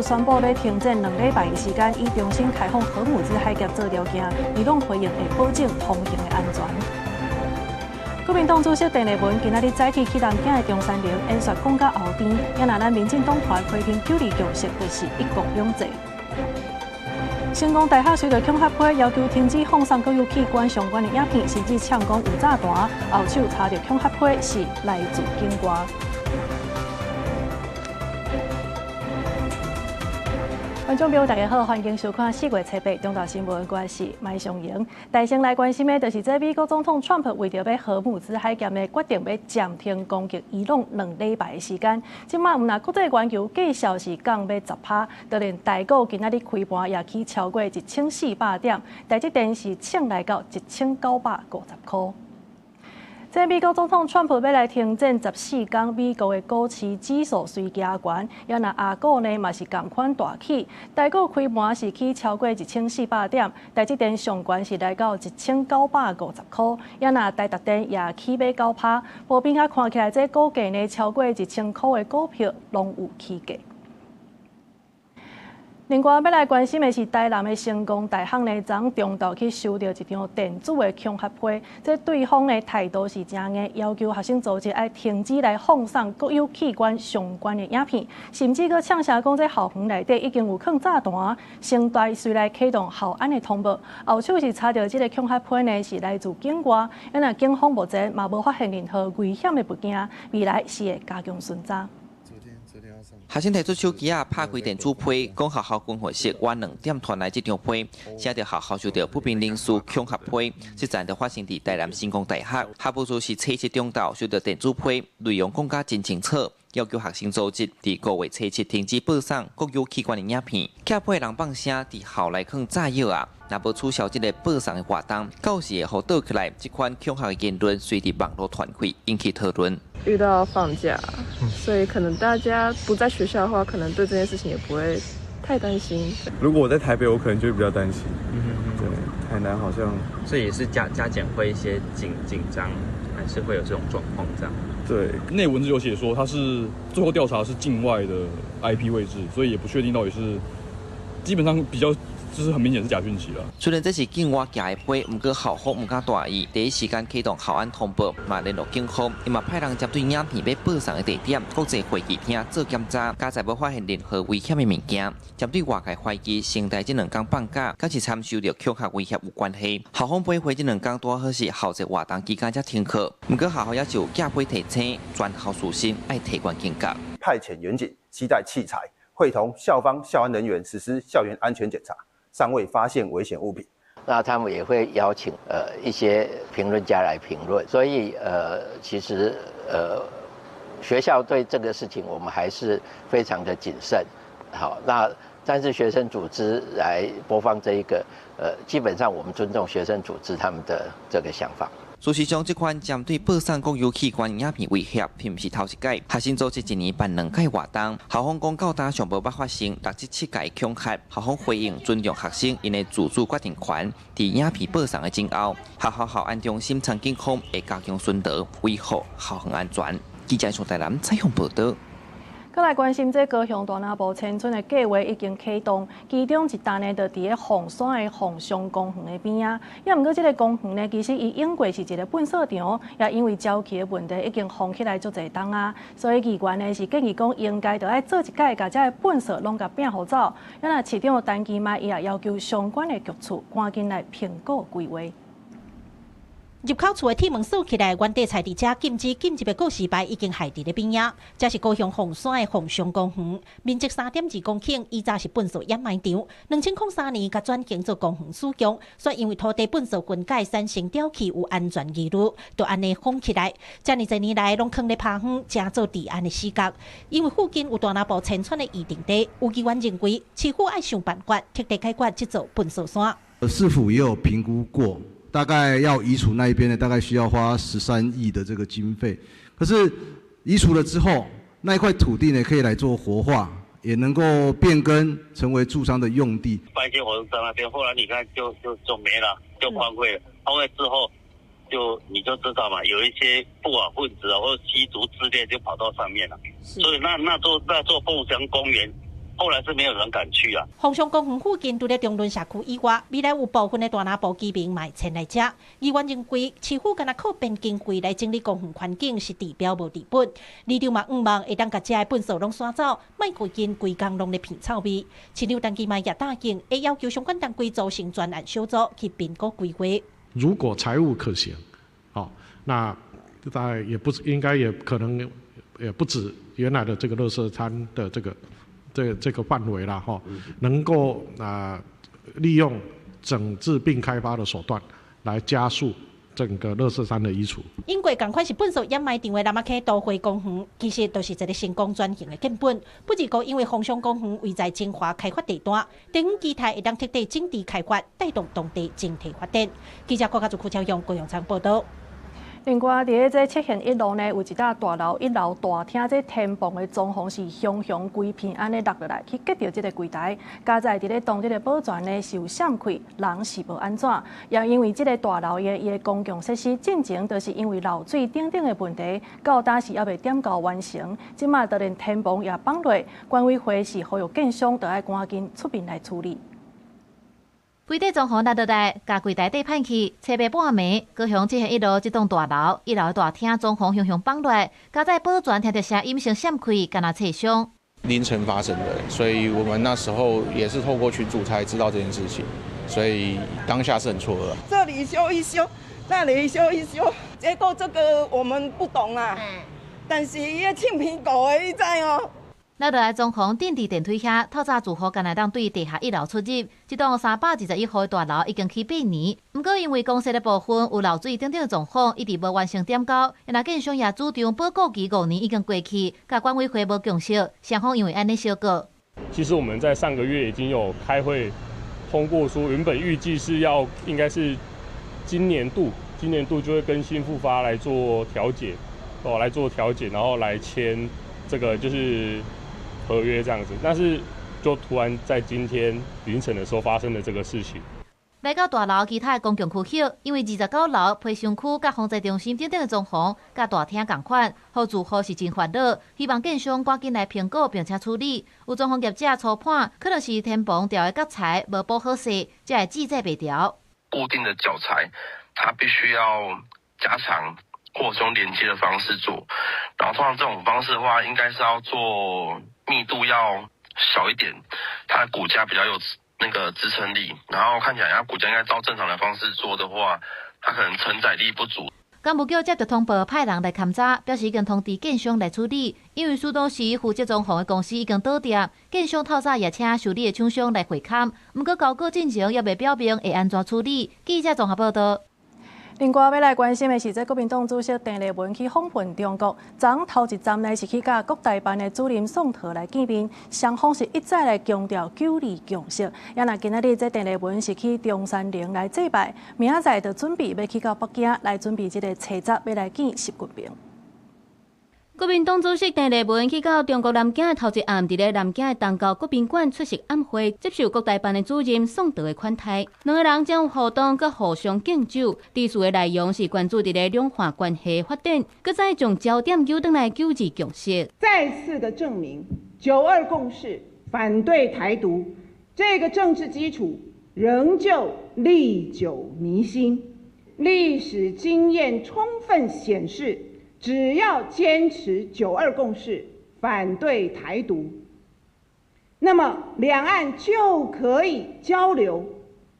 川普宣布欲停戰2禮拜的時間，以重新開放荷姆茲海峽做條件，伊朗回應會保證通行的安全。國民黨主席鄭麗文今仔日早起去南京的中山陵演說，講甲後甜，也若咱民進黨團批評九二共識就是一國兩制。成功大學收到恐嚇批，要求停止放送國有器官相關的影片，甚至嗆講有炸彈，後手查著恐嚇批是來自境外。觀眾朋友，大家好，歡迎收看4月7日中晝新聞，我是麥尚瑩。大先來關心的，就是這美國總統川普為著欲荷姆茲海峽呢，決定欲暫停攻擊伊朗2禮拜的時間。這擺毋但國際原油繼續是降欲10趴，就連台股今仔日開盤也起超過1400點，台積電是衝來到1950塊。這美國總統川普欲來停戰14工，美國的股市指數隨加懸，也若亞股呢嘛是仝款大起，台股開盤是起超過1400點，台積電上懸是來到1950塊，也若台達電也起欲9趴，無邊仔看起來，這股價呢超過1000塊的股票攏有起價。另外，欲來關心的是台南的成功大學呢，昨中晝去收著一張電子的恐嚇批，這對方的態度是誠硬，要求學生組織愛停止來放送國有器官相關的影片，甚至閣嗆聲講這校園內底已經有囥炸彈，成大隨來啟動校安的通報。後手是查著這个恐嚇批呢，是來自境外，因為警方目前嘛無發現任何危險的物件，未來是會加強巡查。學生提出手機仔，拍開電子批，講學校軍訓室晚2點傳來這張批，寫著學校收著不明人士恐嚇批，這件就發生佇台南成功大學，學務處是初七中晝收著電子批，內容講甲真清楚，要求學生組織佇5月初七停止播送國有器官的影片。寄批人放聲佇校內囥炸藥仔，若無取消這个播送的活動，到時會予倒起來。這款恐嚇的言論隨佇網路傳開，引起討論。遇到放假，所以可能大家不在學校的話，可能對這件事情也不會太擔心。如果我在台北，我可能就會比較擔心。對，台南好像，這也是加減會一些緊張，還是會有這種狀況這樣。對，內文字有寫說，他是最後調查是境外的 IP 位置，所以也不確定到底是，基本上比較。就是很明顯是假訊息啦。雖然這是境外寄的批，毋過校方毋敢大意，第一時間啟動校安通報，嘛聯絡警方，伊嘛派人針對影片欲播送的地點、國際會議廳做檢查，佳哉無發現任何危險的物件。針對外界懷疑成大這2工放假，敢是參受著恐嚇威脅有關係。校方批回這兩工拄好是校際活動期間才停課，毋過學校也就寄批提醒，全校師生愛提懸警覺。派遣員警攜帶器材，會同校方校安人員實施校園安全檢查。尚未發現危險物品，那他們也會邀請一些評論家來評論，所以其實學校對這個事情我們還是非常的謹慎。好，那但是學生組織來播放這一個，基本上我們尊重學生組織他們的這個想法。事實上，這款針對播送國有器官影片威脅，並毋是頭一擺。學生組織一年辦兩屆活動，校方講到今尚無捌發生六至七屆恐嚇。校方回應尊重學生𪜶的自主決定權。佇影片播送的前後，學校校安中心參警方會加強巡邏，維護校園安全。記者從台南採訪報導。閣來關心這高雄大林埔遷村的計畫已經啟動，其中一棟呢，就佇咧鳳山的鳳翔公園的邊仔。也毋過這个公園呢，其實伊永過是一个糞掃場，也因為沼氣的問題已經封起來足濟冬啊。所以議員呢是建議講，應該著愛做一擺，共這个糞掃攏共摒予走。啊，若市長陳其邁伊也要求相關的局處趕緊來評估規劃。入口處的鐵門鎖起來，原地菜佇遮禁止進入的告示牌已經害佇咧邊仔。這是高雄鳳山的鳳翔公園，面積3.2公頃，以早是糞掃掩埋場。2003年共轉型做公園使用，煞因為土地糞掃分解產生沼氣有安全疑慮，就按呢封起來。遮爾濟年來，攏囥咧拋荒，成做治安的死角。因為附近有大林埔遷村的預定地，有議員認為市府愛想辦法徹底解決這座糞掃山。市府也有評估過。大概要移除那一邊呢，大概需要花13億的這個經費。可是移除了之後，那一塊土地呢，可以來做活化，也能夠變更成為住商的用地。辦一些活動在那邊，後來你看就沒了，就荒廢了。荒廢之後，就你就知道嘛，有一些不法分子啊，或者吸毒之類就跑到上面了。所以那座鳳翔公園後來是沒有人敢去啊。鳳山公園附近除了中崙社區以外，未來有部分的大南部居民嘛會遷來遮。議員認為，市府干焦靠編經費來整理公園環境是治標無治本。里長嘛向望會當共遮的糞埽攏徙走，莫規間規工攏咧鼻臭味。市長陳其邁也答應，會要求相關單位組成專案小組去評估規劃。如果財務可行，好，那大概也不應該也可能也不止原來的這個垃圾灘的這個範圍啦，哈，能夠啊利用整治並開發的手段來加速整個垃圾山的移除。英國仝款是糞埽掩埋場的南仔溪都會公園，其實就是一個成功轉型的根本。不過因為鳳山公園位在精華開發地段，地方期待會當徹底整治開發，帶動當地整體發展。記者郭家祖、邱超勇、高陽昌報道。另外，佇咧這七賢一路呢，有一棟大樓一樓大廳這天棚的裝潢是雄雄規片按呢落落來，去擊著這個櫃台。佳哉佇咧當日的保全呢是有閃開，人是無按怎。也因為這個大樓的伊的公共設施進前就是因為漏水等等的問題，到今是猶未點交完成。這馬就連天棚也放落，管委會是呼籲建商著愛趕緊出面來處理。規塊裝潢落落來，共櫃台硩歹去。初八半暝，高雄七賢一路這棟大樓一樓大廳裝潢雄雄放落來，佳哉保全聽著聲音先閃開，敢若切傷。凌晨發生的，所以我們那時候也是透過群組才知道這件事情，所以當下是很錯愕。這裡修一修，那裡修一修，結構這個我們不懂啊，但是伊個凊片糊的，你知哦。落落來裝潢釘佇電梯遐，透早住戶干焦會當對地下一樓出入。這棟321號的大樓已經起八年，毋過因為公設的部分有漏水等等狀況，一直無完成點交。若建商也主張保固期5年已經過去，佮管委會無共識，雙方因為按呢相告。其實我們在上個月已經有開會通過，說原本預計是要應該是今年度就會跟興富發來做調解，哦，來做調解，然後來簽這個就是合約這樣子，但是就突然在今天凌晨的時候發生了這個事情。來到大樓其他的公共區域，因為29樓培生區佮防災中心等等的裝潢，佮大廳仝款，予住戶是真煩惱，希望建商趕緊來評估並且處理。有裝潢業者初判，可能是天棚吊的角材無補好勢，才會致這袂牢。固定的腳材，它必須要加強或者用連接的方式做，然後通常這種方式的話，應該是要做密度要小一點，它的骨架比較有那個支撐力，然後看起來它骨架應該照正常的方式做的話，它可能承載力不足。工務局接著通報派人來勘查，表示已經通知建商來處理，因為施工時負責裝潢的公司已經倒店，建商透早也請修理的廠商來會勘，毋過交稿進前猶未表明會按怎處理。記者綜合報道。另外，欲來關心的是，這國民黨主席鄭麗文去訪問中國，昨頭一站呢是去佮國台辦的主任宋濤來見面，雙方是一再來強調九二共識。也若今仔日這鄭麗文是去中山陵來祭拜，明仔載就準備欲去到北京來準備這個初十欲來見習近平。國民黨主席鄭麗文去到中國南京的頭一暗，佇咧南京的東郊國賓館出席暗會，接受國台辦的主任宋濤的款待。兩个人將有互動，閣互相敬酒。致辭的內容是關注佇咧兩岸關係發展，閣再將焦點扭轉來九二共識。再次的證明，九二共識反對台獨，這個政治基礎仍舊歷久彌新。歷史經驗充分顯示，只要堅持九二共識，反對台獨，那麼兩岸就可以交流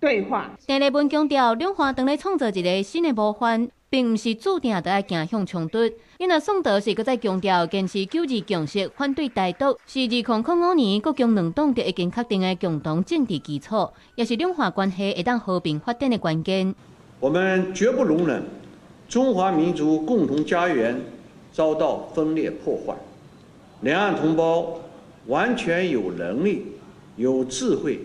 對話。鄭麗文強調，兩岸當咧創造一个新的模範，並毋是注定著愛走向衝突。因為宋濤是閣再強調，堅持九二共識，反對台獨，是2005年國共兩黨就已經確定的共同政治基礎，也是兩岸關係會當和平發展的關鍵。我們絕不容忍中華民族共同家園遭到分裂破壞，兩岸同胞完全有能力、有智慧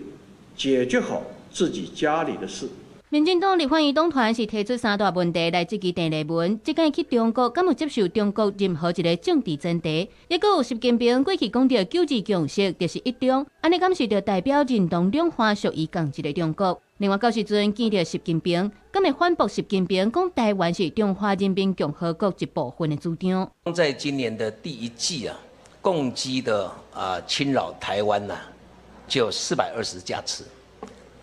解決好自己家裡的事。民進黨立法院黨團是提出三大問題來質疑鄭麗文，這擺去中國敢有接受中國任何一个政治前提？抑閣有習近平過去講著九二共識就是一中，按呢敢是著代表認同兩岸屬於仝一个中國？另外，到時陣見著習近平，敢會反駁習近平講台灣是中華人民共和國一部分的主張？在今年的第一季啊，共機的侵擾台灣呢，就420架次，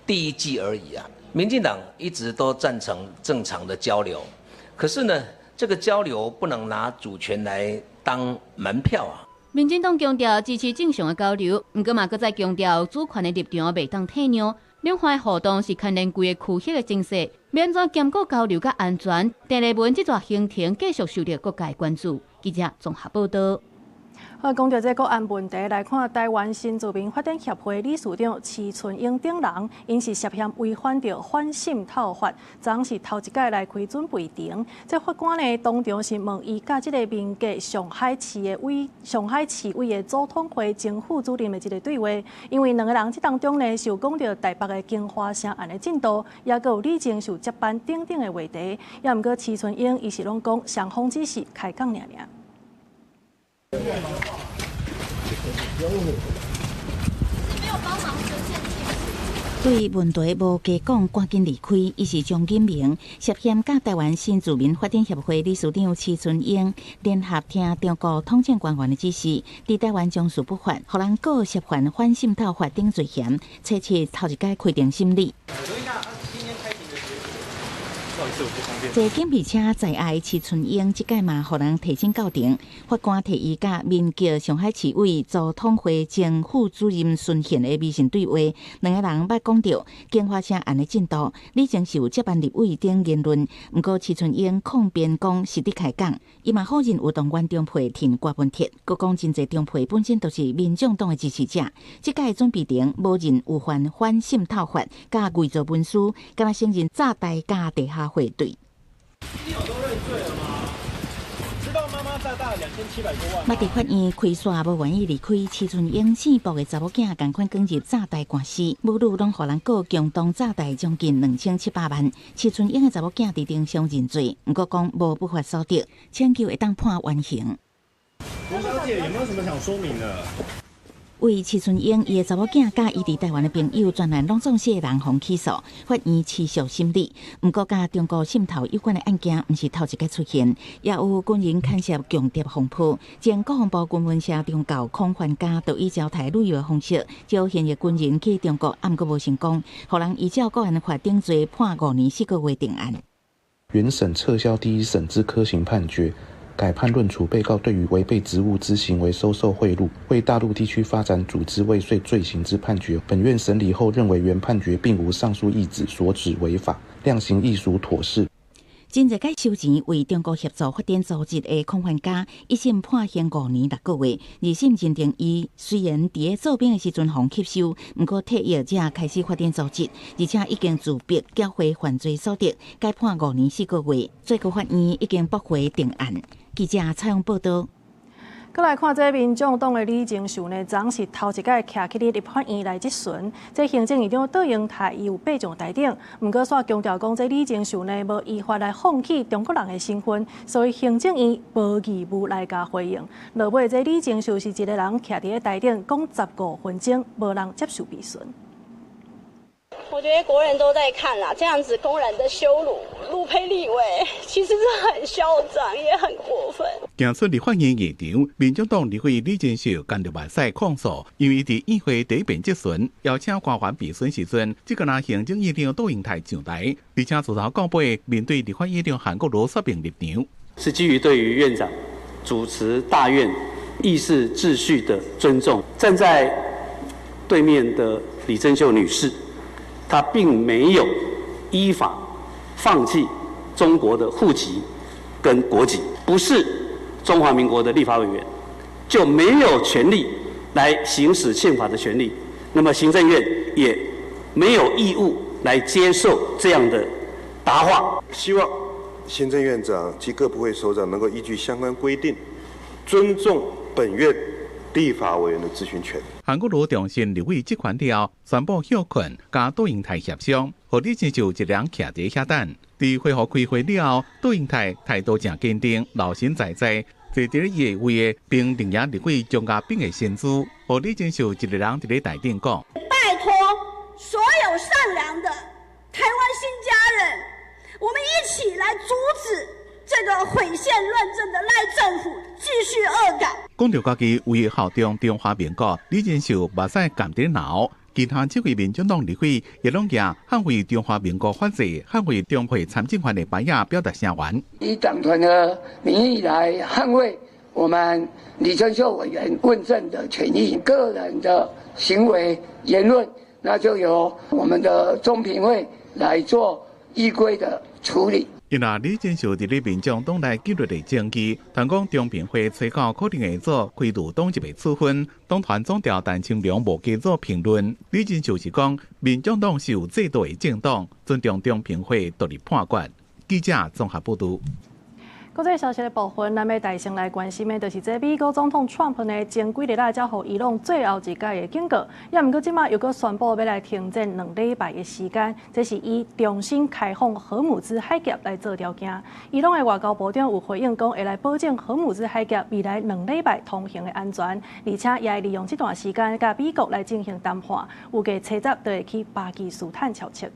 第一季而已啊。民進黨一直都贊成正常的交流，可是呢，這個交流不能拿主權來當門票啊。民進黨強調支持正常的交流，毋過嘛，閣再強調主權的立場袂當退讓。兩岸的互動是牽連規个區域的情勢，欲按怎兼顧交流佮安全？鄭麗文這逝行程繼續受著各界關注。記者綜合報導。好，講著這國安問題來看，臺灣新住民發展協會理事長徐春英等人，𪜶是涉嫌違反著反滲透法，昨昏是頭一擺來開準備庭。這法官呢，當場是問伊佮這个民國上海市的委上海市委的祖統會前副主任的一个對話，因為兩个人這當中呢，是有講著臺北的京華城案的進度，也閣有李鍾秀接班等等的話題。也毋過徐春英伊是攏講雙方只是開講爾爾。對問題無加講，趕緊離開。伊是張錦明，涉嫌佮臺灣新住民發展協會理事長徐春英聯合聽中國統戰官員的指示，佇臺灣從事不法，予人告涉犯反滲透法等罪嫌，初七頭一擺開庭審理。坐警備車載押徐春英，這擺嘛予人提審到庭。法官提伊佮民國上海市委祖統會前副主任孫憲的微信對話，兩个人捌講著京華城案的進度，李鍾秀接班立委等言論。毋過徐春英抗辯講是佇開講，伊嘛否認有動員中配填郭文鐵，閣講真濟中配本身都是民眾黨的支持者。這擺準備庭無認有犯反滲透法，佮偽造文書，敢若承認詐貸佮地下匯兌。你有都認罪了嗎？知道媽媽詐大2700多萬。捌佇法院開煞無願意離開，徐春英姓卜的查某囝仝款捲入詐貸官司，母女攏予人告共同詐貸將近2700萬。徐春英的查某囝佇庭上認罪，毋過講無不法所得，請求會當判緩刑。吳小姐有沒有什麼想說明的？為徐春英伊的查某囝佮伊佇臺灣的朋友，全案攏總四个人予起訴，法院持續審理。毋過，佮中國滲透有關的案件，毋是頭一擺出現，也有軍人牽涉共諜風波。前國防部軍聞社中校孔繁嘉就以招台旅遊的方式，招現役軍人去中國，毋過無成功，予人依照國安法定罪判5年4個月定案。原審撤銷第一審之科刑判決。改判論處被告對於違背職務之行為收受賄賂、為大陸地區發展組織未遂罪行之判決，本院審理後認為原判決並無上述意旨所指違法，量刑亦屬妥適。真濟擺收錢為中國協助發展組織的孔繁嘉，一審判刑5年6個月，二審認定伊雖然佇咧做兵的時陣予吸收，毋過退役才開始發展組織，而且已經自白繳回犯罪所得，改判5年4個月。最高法院已經駁回定案。記者採訪報導。閣來看這民眾黨的李鍾秀呢，昨昏是頭一擺徛起佇立法院來質詢。這行政院長卓榮泰伊有爬上台頂，毋過煞強調講，這李鍾秀呢無依法來放棄中國人的身份，所以行政院無義務來共回應。落尾這李鍾秀是一个人徛佇咧台頂講15分鐘，無人接受質詢。我覺得國人都在看啦，這樣子公然的羞辱陸配立委，其實是很囂張，也很過分。行出立法院現場，民眾黨立委李鍾秀干著袂使控訴，因為佇議會第一遍質詢，邀請官員備詢時陣，這個若行政院長杜英台上台，而且自頭到尾面對立法院長韓國瑜說明立場，是基於對於院長主持大院議事秩序的尊重。站在對面的李貞秀女士，她並沒有依法放棄中國的戶籍跟國籍，不是中華民國的立法委員，就沒有權利來行使憲法的權利。那麼行政院也沒有義務來接受這樣的答話。希望行政院長及各部會首長能夠依據相關規定，尊重本院立法委員的質詢權。韓國瑜重申立委職權了，宣布歇困，佮杜英泰協商，予李鍾秀一人徛佇遐等。佇會後開會了後，杜英泰態度誠堅定，老神在在，坐佇咧伊的位的，並另一立委張家炳的身姿，予李鍾秀一个人佇咧台頂講。拜託所有善良的台灣新家人，我們一起來阻止這這個毀憲亂政的賴政府繼續惡搞。講著家己為效忠中華民國，李貞秀目屎含佇流。其他這位民進黨立委也攏舉捍衛中華民國法制、捍衛中會參政權的牌仔表達聲援。以黨團的名義來捍衛我們李貞秀委員問政的權益，個人的行為言論，那就由我們的中評會來做依規的處理。因為李貞秀佇咧民眾黨內紀律的證據，傳講中評會催告可能會做開除黨籍的處分，黨團總召陳清龍無加做評論。李貞秀是講，民眾黨是有制度的政黨，尊重中評會獨立判決。記者綜合報導。國際消息的部分，咱欲帶先來關心的，就是這美國總統川普呢，前幾日來才予伊朗最後一擺的警告，也毋過這馬又閣宣布欲來停戰2禮拜的時間，這是以重新開放荷姆茲海峽來做條件。伊朗的外交部長有回應講，會來保證荷姆茲海峽未來兩禮拜通行的安全，而且也會利用這段時間佮美國來進行談判，預計初十就會去巴基斯坦朝聖。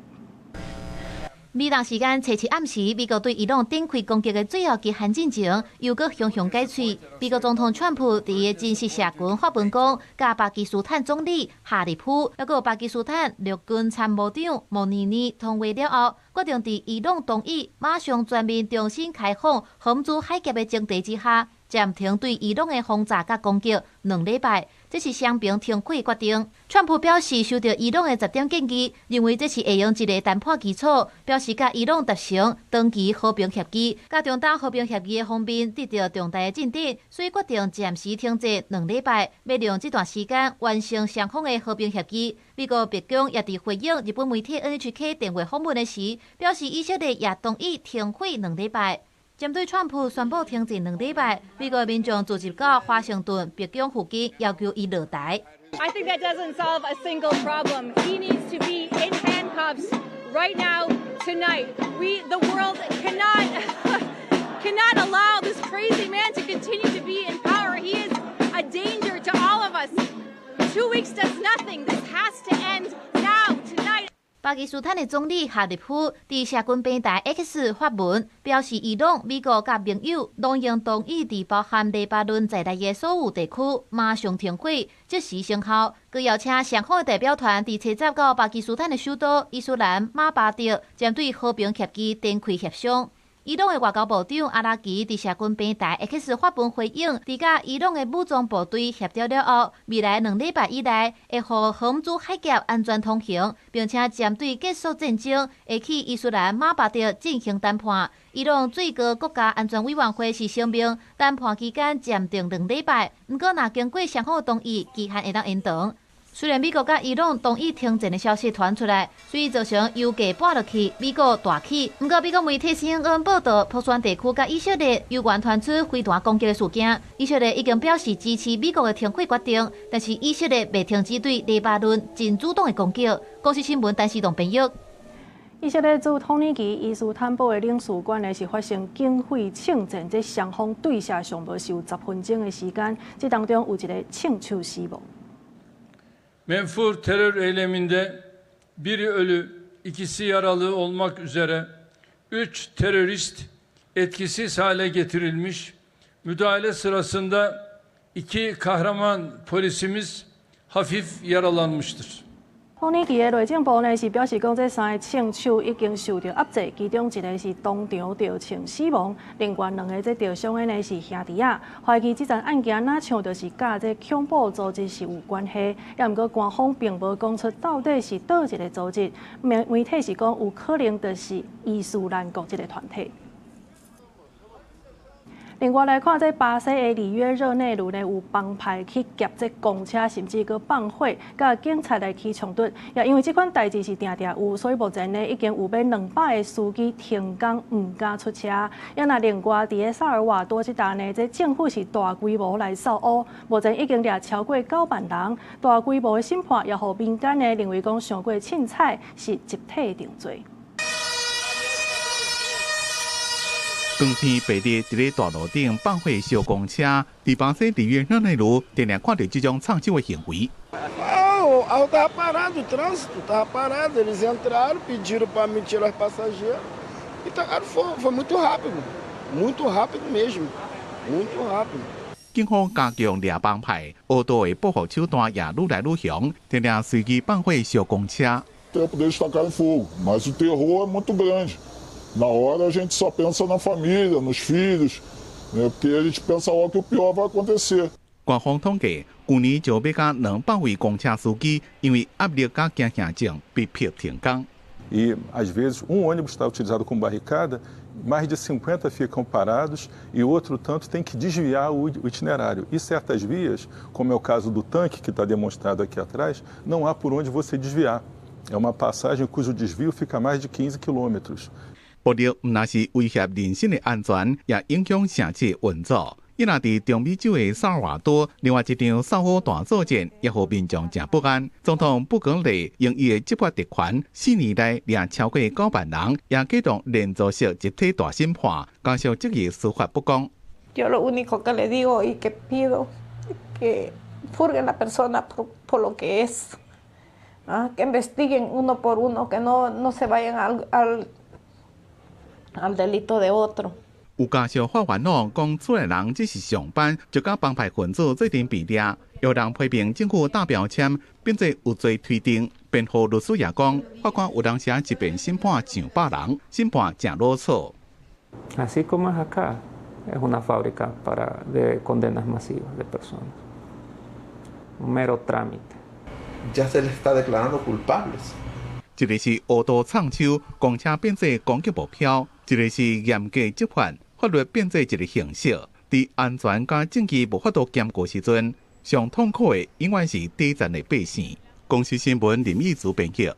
美東時間初七暗時，美國對伊朗展開攻擊的最後期限進前，又閣雄雄解喙。美國總統川普佇伊的正式社群發文講，佮巴基斯坦總理哈里夫，猶閣巴基斯坦陸軍參謀長莫尼尼通話了後，決定佇伊朗同意馬上全面重新開放荷姆茲海峽的前提之下，暫停對伊朗的轟炸佮攻擊兩禮拜，這是雙邊停火決定。川普表示收到伊朗的10點建議，認為這是會用一個談判基礎，表示佮伊朗達成長期和平協議，佮中東和平協議的方面得到重大的進展，所以決定暫時停戰兩禮拜，欲利用這段時間完成雙方的和平協議。美國白宮也佇回應日本媒體 NHK 電話訪問的時，表示以色列也同意停火兩禮拜。針對川普宣布停戰兩禮拜，美國民眾聚集到華盛頓白宮附近，要求伊落台。 I think that doesn't solve a single problem. He needs to be in handcuffs right now, tonight. We, the world, cannot allow this crazy man to continue to be in power. He is a danger to all of us. 2 weeks does nothing. This has to end now, tonight. 巴基斯坦的總理哈里夫佇社群平台 X 發文，表示伊朗、美國佮盟友攏應同意佇包含黎巴嫩在內的所有地區馬上停火，即時生效。閣邀請雙方的代表團佇初十到巴基斯坦的首都伊斯蘭馬巴德，針對和平協議展開協商。伊朗的外交部長阿拉奇佇社群平台 X 發文回應，佇佮伊朗的武裝部隊協調了後，未來兩禮拜以內會予荷姆茲海峽安全通行，並且針對結束戰爭，會去伊斯蘭馬巴德進行談判。伊朗最高國家安全委員會是聲明，談判期間暫定兩禮拜，毋過若經過雙方同意，期限會當延長。雖然美國佮伊朗同意停戰的消息傳出來，所以造成油價跌落去，美股大起。毋過美國媒體 CNN 報道，波斯灣地區佮以色列油源傳出飛彈攻擊的事件，以色列已經表示支持美國的停火決定，但是以色列袂停止對黎巴嫩真主黨的攻擊。公視新聞陳時棟編譯。以色列駐土耳其伊斯坦堡的領事館呢是發生警匪槍戰，這雙方對射上無是有10分鐘的時間，這當中有一個槍手死亡。 Menfur terör eyleminde biri ölü, ikisi yaralı olmak üzere üç terörist etkisiz hale getirilmiş. Müdahale sırasında iki kahraman polisimiz hafif yaralanmıştır. 土耳其的內政部呢是表示講，這三个槍手已經受到壓制，其中一個是當場著槍死亡，另外兩個這著傷的呢是兄弟仔。懷疑這樁案件若像就是佮這恐怖組織是有關係，也毋過官方並無講出到底是佗一个組織。媒體是講有可能就是伊斯蘭國這个團體。另外來看，這巴西的里約熱內盧呢，有幫派去劫這公車，甚至閣放火，佮警察來起衝突。也因為這款代誌是定定有，所以目前呢已經有欲200個司機停工，毋敢出車。也若另外佇个薩爾瓦多這搭呢，這政府是大規模來掃烏，目前已經掠超過9萬人。大規模的審判也予民間呢認為講傷過凊彩是集體定罪。光天白日，佇咧大路頂放火燒公車，佇巴西里約熱內盧，定定看著這種創手的行為。 Ah, o carro estava parado, o trânsito estava parado. Eles entraram, pediram para me tirar passageiros e tacaram fogo. Foi muito rápido. Muito rápido mesmo, muito rápido. 警方加強掠幫派，黑道的報復手段也愈來愈兇，定定隨機放火燒公車。 Tempo deles tacarem fogo, mas o terror é muito grande. Na hora a gente só pensa na família, nos filhos, né? Porque a gente pensa logo que o pior vai acontecer. 官方統計，舊年就欲甲200位公車司機因為壓力佮驚嚇症被迫停工。 E, às vezes, um ônibus está utilizado como barricada, mais de 50 ficam parados e outro tanto tem que desviar o itinerário. E certas vias, como é o caso do tanque que está demonstrado aqui atrás, não há por onde você desviar. É uma passagem cujo desvio fica a mais de 15 quilômetros. 暴力毋但是威脅人身的安全，也影響城市運作。伊若佇中美洲的薩爾瓦多，另外一場掃火大作戰，也予民眾誠不安。總統布格雷用伊的執法特權，4年內掠超過9萬人，也啟動連續式集體大審判，加上質疑司法不公。 Yo lo único que le digo y que pido que juzguen a la persona por lo que es, ¿ah? Que investiguen uno por uno, que no se vayan al delito de otro. 有家屬發元朗講，厝內人只是上班，就佮幫派分子做陣被掠，有人批評政府打標籤，變做有罪推定。辯護律師也講，法官有當時一遍審判上百人，審判誠囉嗦。 Así como es acá, es una fábrica para de condenas masivas de personas. Un mero trámite. Ya se les está declarando culpables. 一个是烏道藏手，公車變做攻擊目標；一個是嚴格執法，法律變做一個形式。佇安全佮證據無法度兼顧時陣，上痛苦的永遠是底層的百姓。公視新聞林義祖編輯。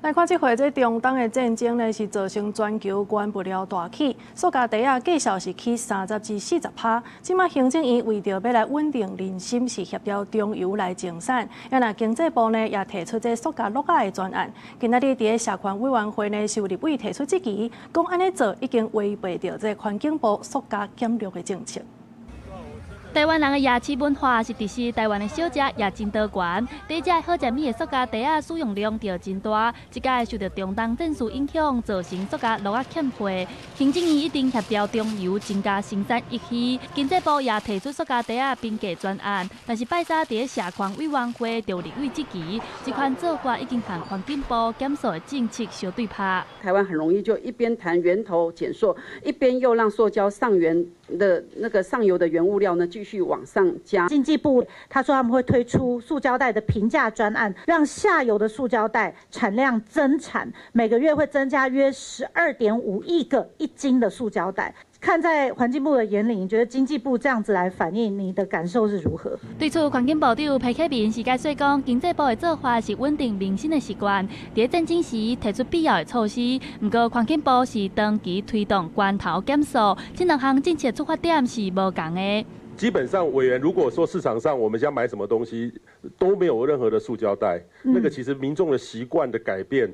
來看這回這中東的戰爭呢，是造成全球原物料大起，塑膠袋仔價數是起30至40%。這馬行政院為著欲來穩定人心，是協調中油來增產。啊若經濟部呢也提出這塑膠樂仔的專案。今仔日佇咧社環委員會呢，是有立委提出質疑，講按呢做已經違背著這環境部塑膠減量的政策。台灣人的夜市文化是特色，台灣的小食也真多元。第一隻好食物的塑膠袋仔使用量就真大，這擺受著中東戰事影響，造成塑膠樂仔欠貨。行政院一定協調中油增加生產億魚，經濟部也提出塑膠袋仔平價專案，但是拜三佇咧社環委員會就立委質疑，這款做法已經和環境部減塑的政策相對拍。台灣很容易就一邊談源頭減塑，一邊又讓塑膠上源的那個上游的原物料呢繼續往上加。經濟部他說他們會推出塑膠袋的平價專案，讓下游的塑膠袋產量增產，每個月會增加約12.5億個1斤的塑膠袋。看在環境部的眼裡，你覺得經濟部這樣子來反映，你的感受是如何？對此，環境部長彭克明是解釋講，經濟部的做法是穩定民心的習慣，佇戰爭時提出必要的措施。毋過環境部是長期推動源頭減塑，這兩項政策出發點是無仝的。基本上，委員如果說市場上我們現在買什麼東西都沒有任何的塑膠袋，那個其實民眾的習慣的改變，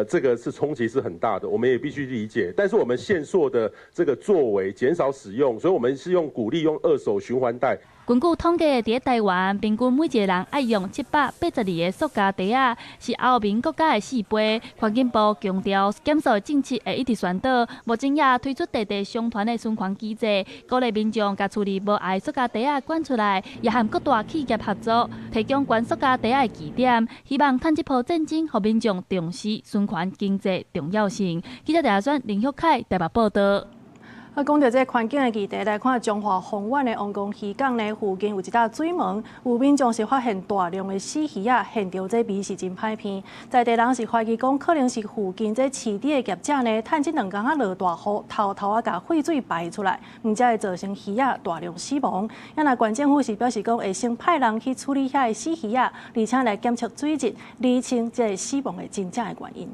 這個是衝擊是很大的，我們也必須理解。但是我們限塑的這個作為減少使用，所以我們是用鼓勵用二手循環袋。根據統計，佇咧台灣平均每一個人愛用782個塑膠袋仔，是歐盟國家的4倍。環境部強調減塑政策會一直宣導，目前也推出地地相傳的循環機制，鼓勵民眾共厝裡無愛塑膠袋仔捐出來，也和各大企業合作，提供捐塑膠袋仔的據點，希望趁這波戰爭，予民眾重視循環經濟重要性。記者陳選林旭凱台北報導。啊，講著這個環境的議題，來看彰化豐原的王公漁港呢，附近有一搭水門，有民眾是發現大量的死魚仔，現場這味是真歹鼻。在地人是懷疑講，可能是附近這飼豬的業者呢，趁這兩工仔落大雨，偷偷仔共廢水排出來，毋才會造成魚仔大量死亡。啊，若縣政府是表示講，會先派人去處理遐的死魚仔，而且來檢測水質，釐清這個死亡的真正的原因。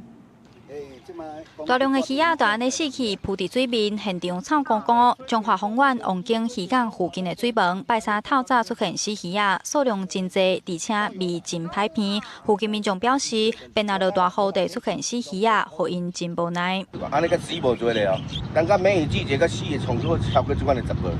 大量的魚仔就按呢死去，浮佇水面，現場臭糊糊。彰化豐原王景漁港附近的水門，拜三透早出現死魚仔，數量真濟，而且味真歹鼻。附近民眾表示，連續落大雨就出現死魚仔，予𪜶真無奈。按呢閣死無濟咧哦，感覺梅雨季節閣死的衝出超過這款的10個。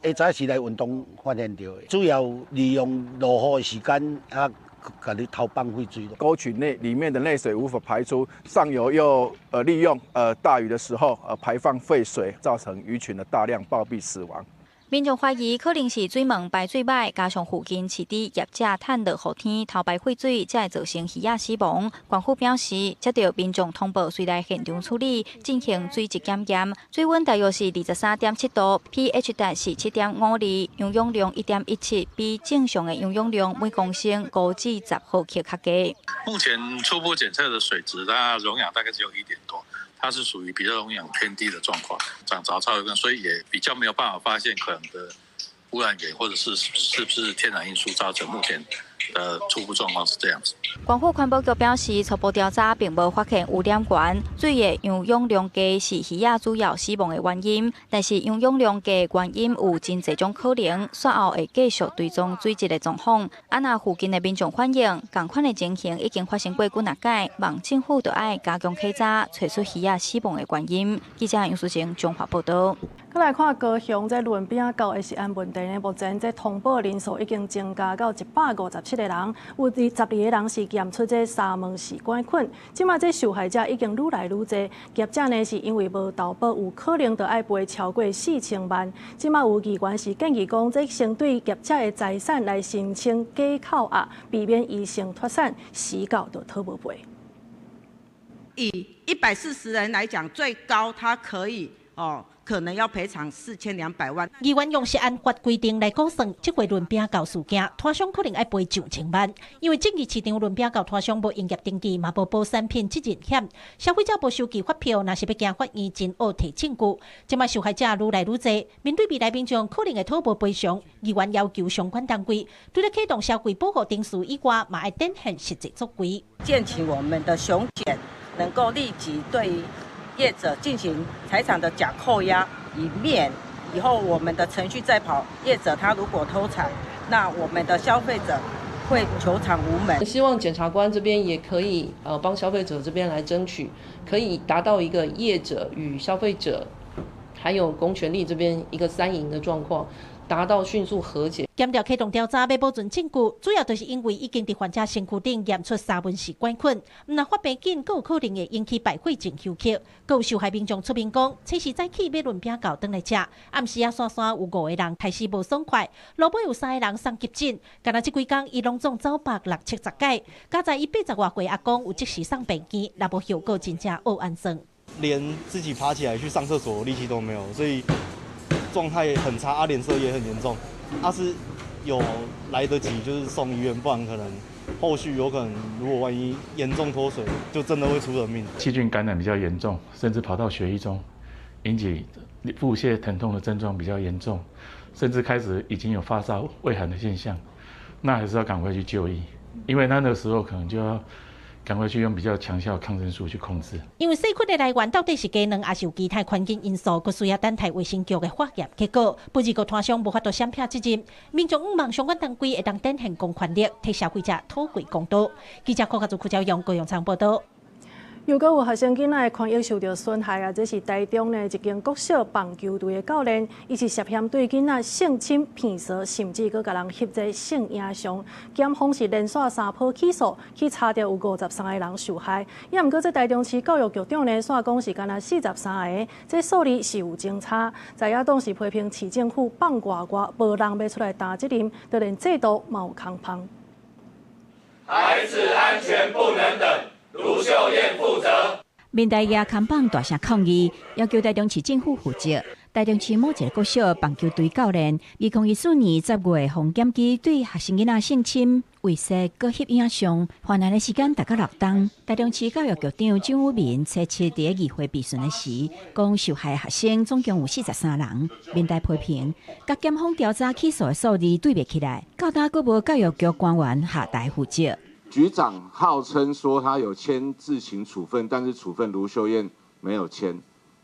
下早是來運動發現著的，主要利用落雨的時間啊，共你偷放廢水。溝渠內裡面的內水無法排出，上游又利用大雨的時候排放廢水，造成魚群的大量暴斃死亡。民眾懷疑可能是水門排水䆀，加上附近飼豬業者趁落雨天偷排廢水，才會造成魚仔死亡。縣府表示，接到民眾通報，隨來現場處理，進行水質檢驗，水溫大約是23.7度，pH 值是7.52，溶氧量1.17，比正常的溶氧量每公升5至10毫克較低。目前初步檢測的水質，它溶氧大概只有1點多。它是屬於比較溶氧偏低的狀況，長雜草有所以也比較沒有辦法發現可能的污染源，或者是是不是天然因素造成。目前的初步狀況是這樣子。縣府環保局表示，初步調查並無發現污染源，水的溶氧量低是魚仔主要死亡的原因。但是溶氧量低原因有真濟種可能，煞後會繼續追蹤水質的狀況。啊，若附近的民眾反映，仝款的情形已經發生過幾若擺，望政府著愛加強稽查，揣出魚仔死亡的原因。記者楊淑晴綜合報導。閣來看高雄這輪餅狗的食安問題呢，目前這通報人數已經增加到157個人，有22個人是檢出這沙門氏桿菌。這馬這受害者已經愈來愈濟，業者呢是因為無投保，有可能著愛賠超過4000萬。這馬有議員是建議講，這先對業者的財產來申請假扣押，避免伊先脫產，死到就討無賠。以140人來講，最高他可以哦。可能要賠償4200萬。議員用食安法規定來估算，這回輪餅狗事件，攤商可能愛賠上千萬。因為正義市場輪餅狗攤商無營業登記，嘛無保產品責任險，消費者無收據發票，若是欲行法院真惡提證據。這馬受害者愈來愈濟，面對未來民眾可能會討無賠償，議員要求相關單位，除了啟動消費保護程序以外，嘛愛展現實際作為。建請我們的巡檢能夠立即對業者進行財產的假扣押，以免以後我們的程序再跑，業者他如果脫產，那我們的消費者會求償無門。希望檢察官這邊也可以幫消費者這邊來爭取，可以達到一個業者與消費者，還有公權力這邊一個三贏的狀況。達到迅速和解。檢調啟動調查，欲保存證據，主要就是因為已經佇患者身軀頂驗出沙門氏桿菌，毋但發病緊，閣有可能會引起敗血症休克。閣有受害民眾出面講，初時早起買輪餅狗轉來食，暗時仔散散有五個人開始無爽快，落尾有三個人送急診。干焦這幾工，伊攏總走百六七十擺，佳哉伊80外歲阿公有即時送病院，若無後果真正烏按算。連自己爬起來去上廁所力氣都沒有，所以狀態很差，啊，臉色也很嚴重。啊，是有來得及，就是送醫院，不然可能後續有可能，如果萬一嚴重脫水，就真的會出人命。細菌感染比較嚴重，甚至跑到血液中，引起腹瀉疼痛的症狀比較嚴重，甚至開始已經有發燒、畏寒的現象，那還是要趕快去就醫，因為那個時候可能就要趕快去用比較強效抗生素去控制。因為細菌的來源到底是雞卵，還是有其他環境因素，閣需要等待衛生局的化驗結果。不過，攤商無法度閃避責任，民眾向望相關單位會當展現公權力，替消費者討回公道。記者柯家祖、柯昭陽、高永昌報道。又閣有學生囡仔的權益受著損害啊！這是台中呢一間國小棒球隊的教練，伊是涉嫌對囡仔性侵、騙色，甚至閣共人翕這性影像。檢方是連續三波起訴，去查著有53個人受害。也毋過，這台中市教育局長呢，煞講是干焦43個，這數字是有誤差。在野黨是批評市政府放外外，無人欲出來擔責任，就連制度嘛有空縫。孩子安全不能等。盧秀燕負責。民代舉看板大聲抗議，要求台中市政府負責。台中市某一個國小棒球隊教練，2014年10月，予檢舉對學生囡仔性侵、猥褻、閣翕影像，犯案的時間達到6冬。台中市教育局長蔣宇民初七佇議會備詢的時，講受害學生總共有43人。民代批評，佮檢方調查起訴的數字對袂起來，到今閣無教育局官員下台負責。局長號稱說他有簽自行處分，但是處分盧秀燕沒有簽，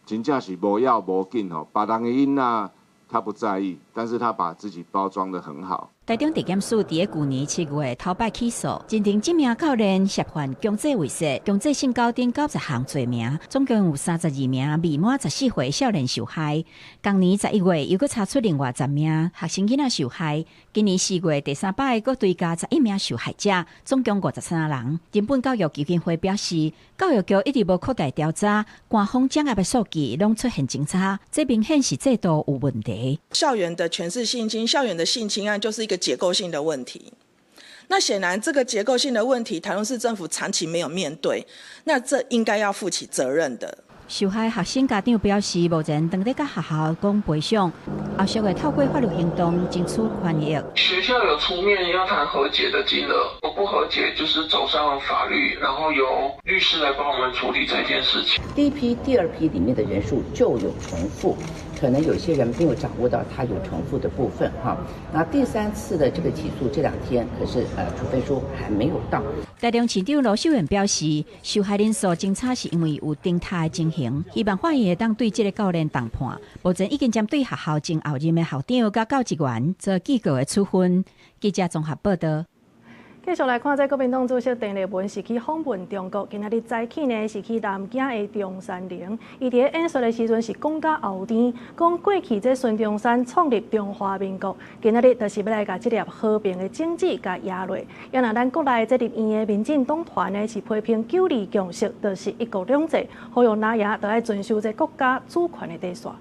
真正是無要無緊吼，別人的囡仔他不在意，但是他把自己包裝得很好。台中地檢署佇咧舊年7月頭擺起訴，認定這名教練涉犯強制猥褻、強制性交等90項罪名，總共有32名未滿14歲少年受害。今年11月又閣查出另外10名學生囡仔受害。今年4月第三擺閣追加11名受害者，總共53人。人本教育基金會表示，教育局一直無擴大調查，官方掌握的數據攏出現真差，這明顯是制度有問題。校園的權勢性侵、校園的性侵案就是一個結構性的問題。那顯然這個結構性的問題，台中市政府長期沒有面對，那這應該要負起責任的。受害學生家長表示，目前正佇佮學校講賠償，後續會透過法律行動爭取權益。學校有出面要談和解的金額，我不和解就是走上法律，然後由律師來幫我們處理這件事情。第一批、第二批裡面的人數就有重複，可能有些人沒有掌握到他有重複的部分哈。那第三次的這個起訴這兩天，可是處分書還沒有到。台中市長盧秀燕表示，受害人數增加是因為有偵查的情形，希望法院會當對這个教練重判。目前已經針對學校前後任的校長佮教職員做記過的處分。記者綜合報道。繼續來看，這國民黨主席鄧麗文是去訪問中國，今仔日早起呢是去南京的中山陵。伊佇咧演說的時陣是講甲後甜，講過去這孫中山創立中華民國，今仔日就是欲來共這粒和平的種子共壓落。也若咱國內這立院的民進黨團呢是批評九二共識，就是一國兩制，呼籲哪爺都愛遵守這國家主權的底線。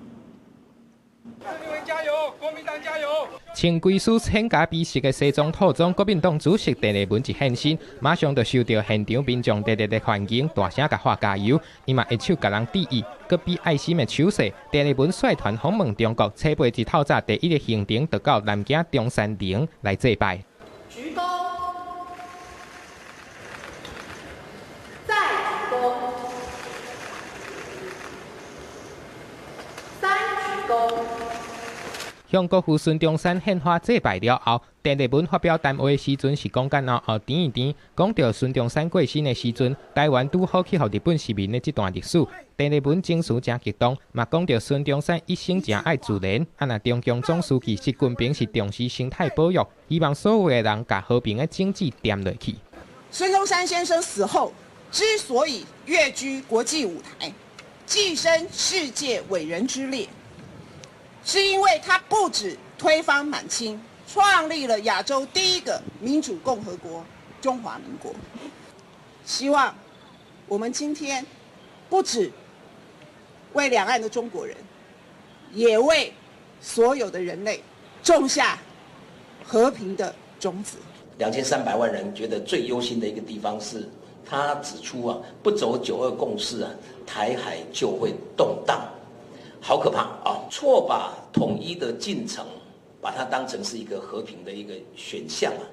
加油，國民黨加油！穿規束淺咖啡色的西裝套裝，國民黨主席鄧麗文一現身，馬上就受到現場民眾熱烈的歡迎，大聲共喊加油。伊嘛揮手共人致意，閣比愛心的手勢。鄧麗文率團訪問中國，初八日透早第一个行程就到南京中山陵來祭拜。鞠躬，再鞠躬，三鞠躬。向國父孫中山獻花祭拜了後，鄧麗文發表談話時陣是講甲後甜一甜，講著孫中山過身的時陣，台灣拄好去予日本殖民的這段歷史。鄧麗文情緒誠激動，嘛講著孫中山一生誠愛自然，啊若中共總書記習近平是重視生態保育，希望所有的人共和平的種子掂落去。孫中山先生死後，之所以躍居國際舞台，躋身世界偉人之列，是因為他不止推翻滿清，創立了亞洲第一個民主共和國中華民國。希望我們今天不止為兩岸的中國人，也為所有的人類種下和平的種子。2300萬人覺得最憂心的一個地方是，他指出啊，不走九二共識啊，台海就會動盪。好可怕啊！錯把統一的進程，把它當成是一個和平的一個選項啊。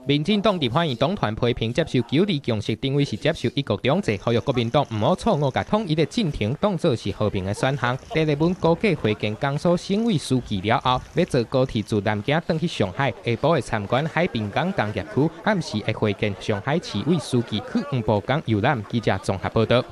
民進黨立法院黨團批評接受九二共識，等於是接受一國兩制，呼籲國民黨毋好錯誤共統一的進程當做是和平的選項。鄧麗文估計會見江蘇省委書記了後，欲坐高鐵自南京轉去上海，下晡會參觀海濱港工業區，暗時會會見上海市委書記去黃埔港遊覽。記者綜合報道。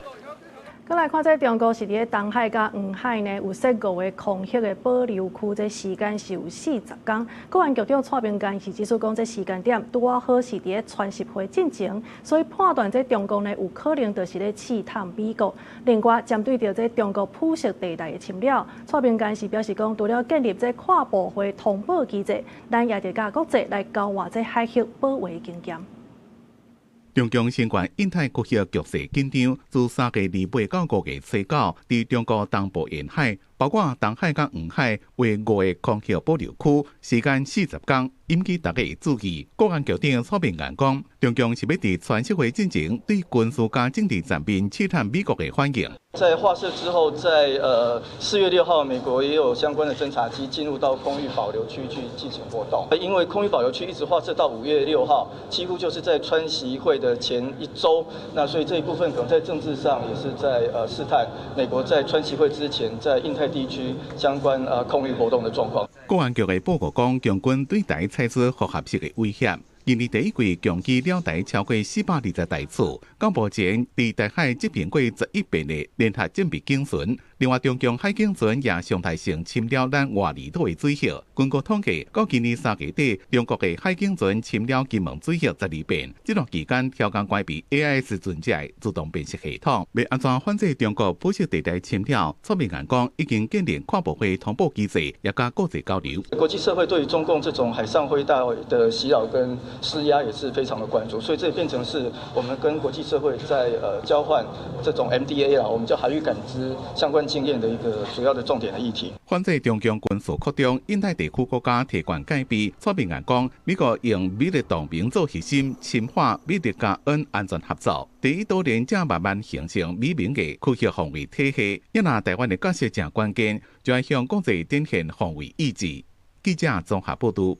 閣來看，這中國是佇咧東海佮黃海呢，有設五个空域的保留區，這時間是有40天。國安局長蔡明健是指出講，這時間點拄仔好是佇咧川習會進前，所以判斷這中共呢有可能就是咧試探美國。另外，針對著這中國灰色地帶的侵擾，蔡明健是表示講，除了建立這跨部會通報機制，咱也著佮國際來交換這海域保衛經驗。中共新冠印太區域局勢緊張，自3月28到5月29，佇中國東部沿海，包括東海佮黃海，劃五个空域保留區，時間40天，引起大家的注意。國安局長蔡明健講，中共是欲佇川習會進前對軍事佮政治層面試探美國的反應。在劃設之後，在4月6號，美國也有相關的偵察機進入到空域保留區去進行活動。因為空域保留區一直劃設到5月6號，幾乎就是在川習會的前一周。那所以這一部分可能在政治上也是在試探美國在川習會之前在印太地區相關空域活動的狀況。國安局的報告講，共軍對台採取複合式的威脅。今年第一季共機繞台超過420台次，到目前佇台海執行過11遍的聯合戰備警巡。另外，中共海警船也常態性侵擾咱外離島的水域。根據統計，到今年3月底，中國的海警船侵擾金門水域12遍。這段期間，調工關閉 AIS 船隻的自動辨識系統。欲按怎反制中國灰色地帶侵擾？蔡明彥講，已經建立跨部會通報機制，也佮國際交流。國際社會對於中共這種海上灰帶的襲擾跟施壓也是非常的關注，所以這也變成是我們跟國際社會在交換這種 MDA 啊，我們叫海域感知相關經驗的一個主要的重點的議題。反制中共軍事擴張，印太地區國家提懸戒備。蔡明彥講，美國用美日同盟做核心，深化美日加印安全合作。第一島鏈正慢慢形成美盟的區域防衛體系。因若台灣的角色誠關鍵，就愛向國際展現防衛意志。記者綜合報導。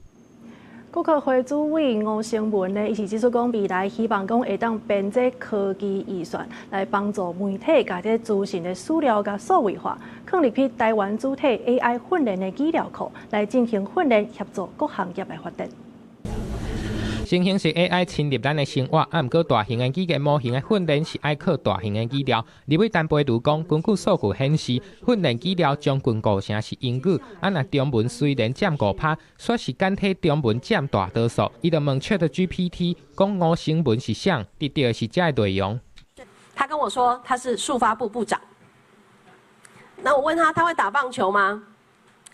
國科會主委吳成文呢，伊是指出講，未來希望講會當編這科技預算來幫助媒體共這資訊的資料共數位化，囥入去台灣主體 AI 訓練的資料庫來進行訓練，協助各行業來發展。生成式 AI 侵入咱的生活，啊，毋過大型的語言模型的訓練是愛靠大型的資料。立委陳培儒講，根據數據顯示，訓練資料將近5成是英語，啊，若中文雖然佔5%，卻是簡體中文佔大多數。伊就問 ChatGPT 講吳成文是啥，得到的是這个內容。他跟我說他是數發部部長，那我問他他會打棒球嗎？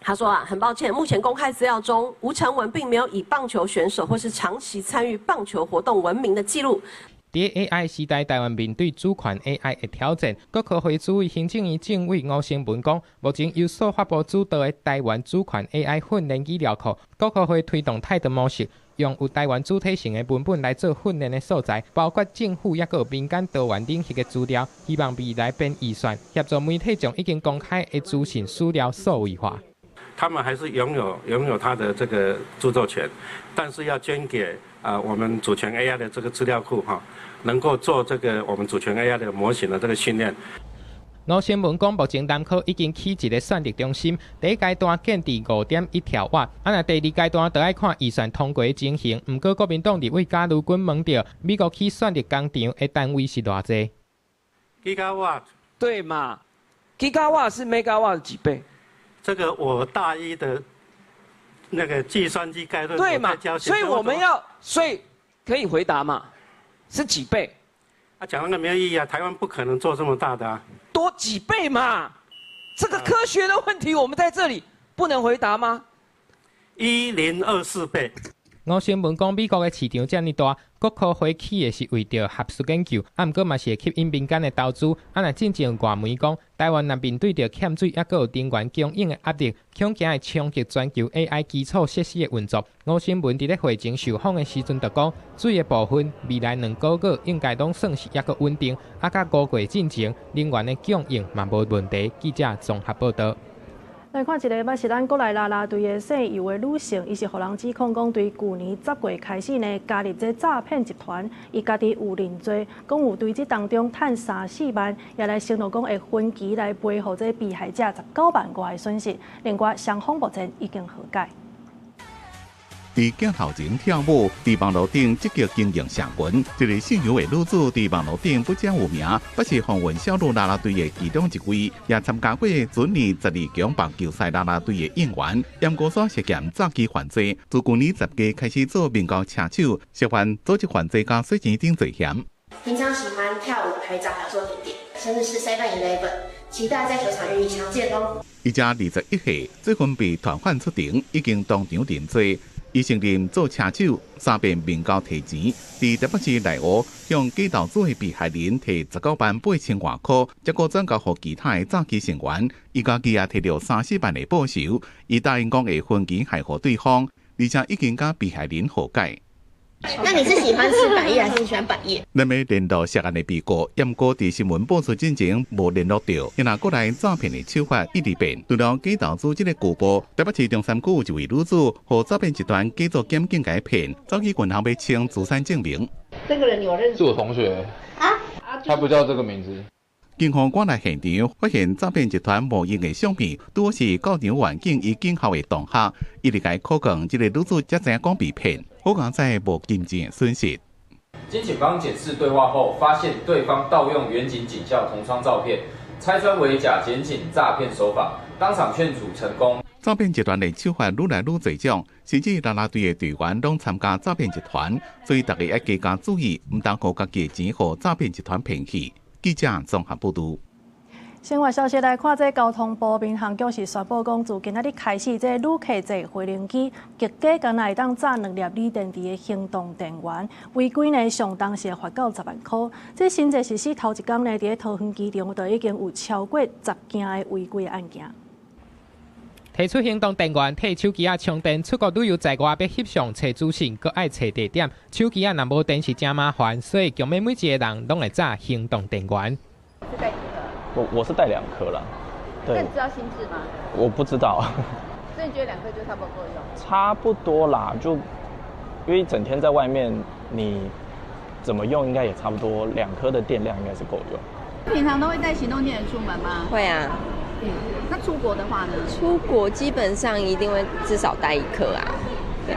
他說啊，很抱歉，目前公開資料中，吳成文並沒有以棒球選手或是長期參與棒球活動聞名的記錄。佇 AI 時代，台灣面對主權 AI 的挑戰，國科會主委行政院政委吳成文講，目前由數發部主導的台灣主權 AI 訓練資料庫，國科會推動泰德模式，用有台灣主體性的文本來做訓練的素材，包括政府抑閣有民間多元領域的資料，希望未來編預算協助媒體將已經公開的資訊資料數位化。他們還是擁有他的這個著作權，但是要捐給我們主權 AI 的這個資料庫哈，能夠做這個我們主權 AI 的模型的這個訓練。吳成文講，目前南科已經起一個算力中心，第一階段建置5.1兆瓦，啊，若第二階段就愛看預算通過情形。毋過國民黨立委嘉如君問著，美國起算力工廠的單位是偌濟？Gigawatt 對嘛？Gigawatt 是 Megawatt 的幾倍？這個我大一的那個計算機概論對嘛？所以我們要，所以可以回答嘛？是幾倍？啊，講那個沒有意義啊！台灣不可能做這麼大的啊。多幾倍嘛？這個科學的問題，我們在這裡不能回答嗎？ 1024倍。吳成文講，美國的市場遮爾大，國科會起的是為著學術研究，啊，毋過嘛是會吸引民間的投資。啊，若進前外媒講，台灣若面對著欠水，抑閣有能源供應的壓力，恐驚會衝擊全球 AI 基礎設施的運作。吳成文佇咧會前受訪的時陣就講，水的部分未來2個月應該攏算是抑閣穩定，啊，佮5月進前能源的供應嘛無問題。記者綜合報導。來看一個，嘛是咱國內啦啦隊的姓游的女性，伊是予人指控講，對舊年10月開始呢，加入這詐騙集團，伊家己有認罪，講有對這當中趁3、4萬，也來承諾講會分期來賠予這被害者19萬外的損失。另外，雙方目前已經和解。佇鏡頭前跳舞，佇網路頂積極經營社群。這个姓游的女子佇網路頂不僅有名，閣是風雲小女啦啦隊的其中一位，也參加過全年12強棒球賽啦啦隊的應援。毋過煞涉嫌詐欺犯罪，自舊年10月開始做面交車手，涉犯組織犯罪佮洗錢等罪嫌。平常喜歡跳舞、拍照，還有做甜點，甚至是 Seven Eleven，期待在球場與你相見哦。伊才21歲，最近被傳喚出庭，已經當場認罪。伊承認做車手，三遍面交提錢，佇台北市內湖向假投資的被害人提19萬8千外箍，結果轉交予其他的詐欺成員。伊家己也提著3、4萬的報酬，伊答應講會分期還予對方，而且已經佮被害人和解。那你是喜歡吃百葉還是喜歡百葉？咱欲聯絡涉案的被告，毋過佇新聞播出進前無聯絡著，因為國內詐騙的手法一直變。除了假投資這个舊部，台北市中山區有一位女子，予詐騙集團假做檢警共騙，走去銀行欲清資產證明。這個人你有認識？是我同學。啊？他不叫這個名字。警方趕來現場，發現詐騙集團冒用的相片，拄是到場員警伊警校的同學，一直共伊口供，這个女子才知影講被騙，好佳哉無金錢損失。經警方檢視對話後，發現對方盜用員警警校同窗照片，拆穿為假檢警詐騙手法，當場勸阻成功。詐騙集團的手法愈來愈濟種，甚至啦啦隊的隊員攏參加詐騙集團，所以大家愛加加注意，毋通予家己的錢予詐騙集團騙去。記者綜合報導。新聞消息來看，這交通部民航局是宣布講，自今仔日開始，這旅客坐飛行機，極低干焦會當插兩粒鋰電池的行動電源，違規呢上重是罰到10萬箍。這新制實施頭一工呢，佇咧桃園機場就已經有超過10件的違規案件。提出行動電源，替手機仔充電，出國旅遊在外欲翕相、揣資訊，閣愛揣地點。手機仔若無電是誠麻煩，所以強欲每一個人攏會插行動電源。是帶幾顆？我是帶兩顆啦。對。那你知道新制嗎？我不知道。所以你覺得兩顆就差不多夠用？差不多啦，就因為一整天在外面，你怎麼用應該也差不多，2顆的電量應該是夠用。平常都會帶行動電源出門嗎？會啊。嗯，那出國的話呢？出國基本上一定會至少帶一顆啊。對。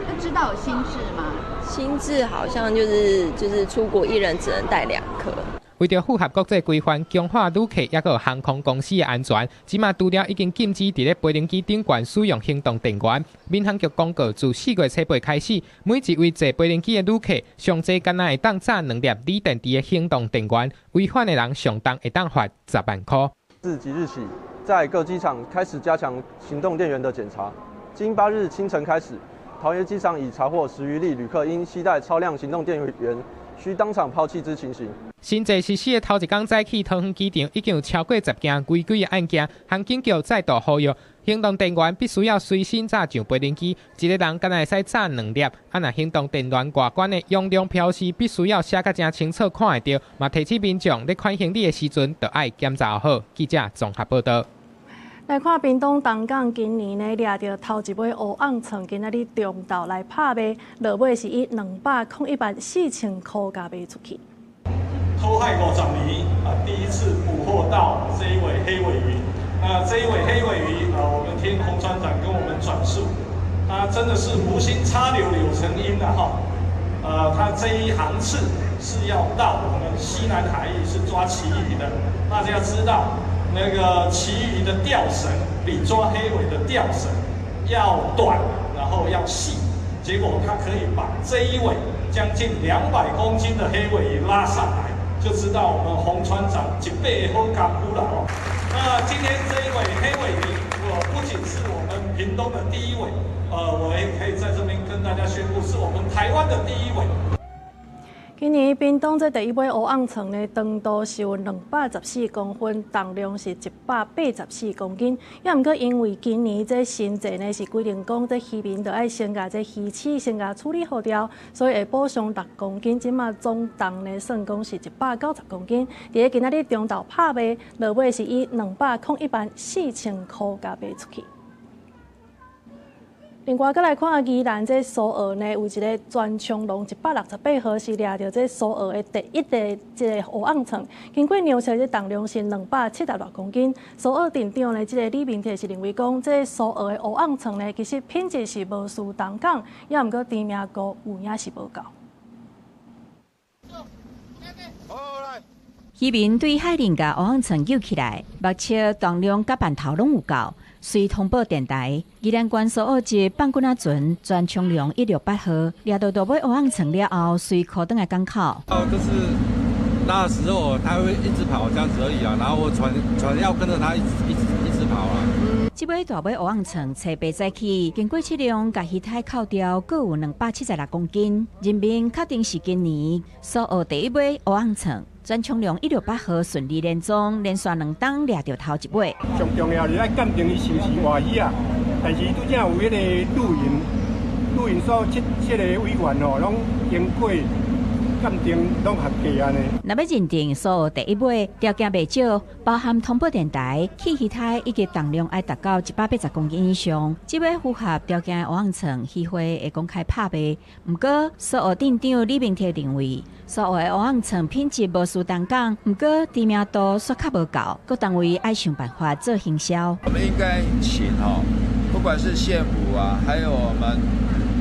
那知道有新制嗎？新制好像就是出國一人只能帶2顆。為著符合國際規範，強化旅客抑閣航空公司的安全，這馬除了已經禁止佇咧飛行機頂懸使用行動電源，民航局公告，自4月初八開始，每一位坐飛行機的旅客，上濟干焦會當插兩粒鋰電池的行動電源，違反的人上重會當罰10萬箍。自即日起，在各機場開始加強行動電源的檢查。經8日清晨開始，桃園機場已查獲10餘例旅客因攜帶超量行動電源，需當場拋棄之情形。新制實施的頭一工早起，桃園機場已經有超過10件違規的案件。航警局再度呼籲，行動電源必須要隨身插上飛行機，一個人干焦會使插2粒。啊，若行動電源外觀的容量標示必須要寫甲誠清楚，看會著。嘛提醒民眾咧款行李的時陣，著愛檢查好。記者綜合報導。來看屏東東港今年呢，掠著頭一尾烏甕蟲，今仔日中晝來拍賣，落尾是以201萬4千箍價賣出去。偷海50年啊，第一次捕獲到這一尾黑鮪魚。那這一尾黑鮪魚啊，我們聽洪船長跟我們轉述，他真的是無心插柳柳成蔭的哈。他這一航次是要到我們西南海域是抓旗魚的。大家知道，那個旗魚的釣繩比抓黑鮪的釣繩要短，然後要細。結果他可以把這一尾將近200公斤的黑鮪魚拉上來。就知道我們洪船長一輩好功夫了哦。那今天這一尾黑鮪魚，我不僅是我們屏東的第一尾，我也可以在這邊跟大家宣布，是我們台灣的第一尾。今年屏東這第一尾烏甕蟲呢，長度是有214公分，重量是184公斤。也毋過因為今年這新制呢是規定講，這漁民著愛先共這魚刺先共處理好掉，所以會補償6公斤。這馬總重呢算講是190公斤。佇咧今仔日中晝拍賣，落尾是以201萬4千箍共賣出去。另外，閣來看宜蘭這蘇澳呢，有一個全長龍168號是掠著這蘇澳的第一個這個烏甕蟲，經過量測，這重量是270外公斤。蘇澳鎮長呢，這個李明哲是認為講，這蘇澳的烏甕蟲呢，其實品質是無輸東港，也毋過知名度有影是無夠。漁民對海裡共烏甕蟲救起來，目測重量佮範頭攏有夠。隨通報電台，宜蘭縣蘇澳一放滾仔船全長龍168號，掠到大尾烏甕蟲了後，隨靠轉來港口。哦，就是那時候他會一直跑這樣子而已啊，然後我船要跟着他一直一直一直跑啊。這尾大尾烏甕蟲初八早起，經過測量，共魚胎扣掉，閣有276公斤。人民確定是今年蘇澳第一尾烏甕蟲。全長龍168號順利連莊，連續2冬掠著頭一尾。上重要是愛鑑定伊是毋是活魚啊，但是拄才有彼個錄影所七個委員吼，攏經過鑑定攏合格按呢。若欲認定蘇澳第一尾，條件袂少，包含通報電台、氣魚胎以及重量愛達到180公斤以上。這尾符合條件的烏甕蟲，漁會會公開拍賣。毋過，蘇澳鎮長李明哲認為，蘇澳的烏甕蟲品質無輸東港，毋過知名度煞較無夠，各單位愛想辦法做行銷。我們應該請吼，不管是縣府啊，還有我們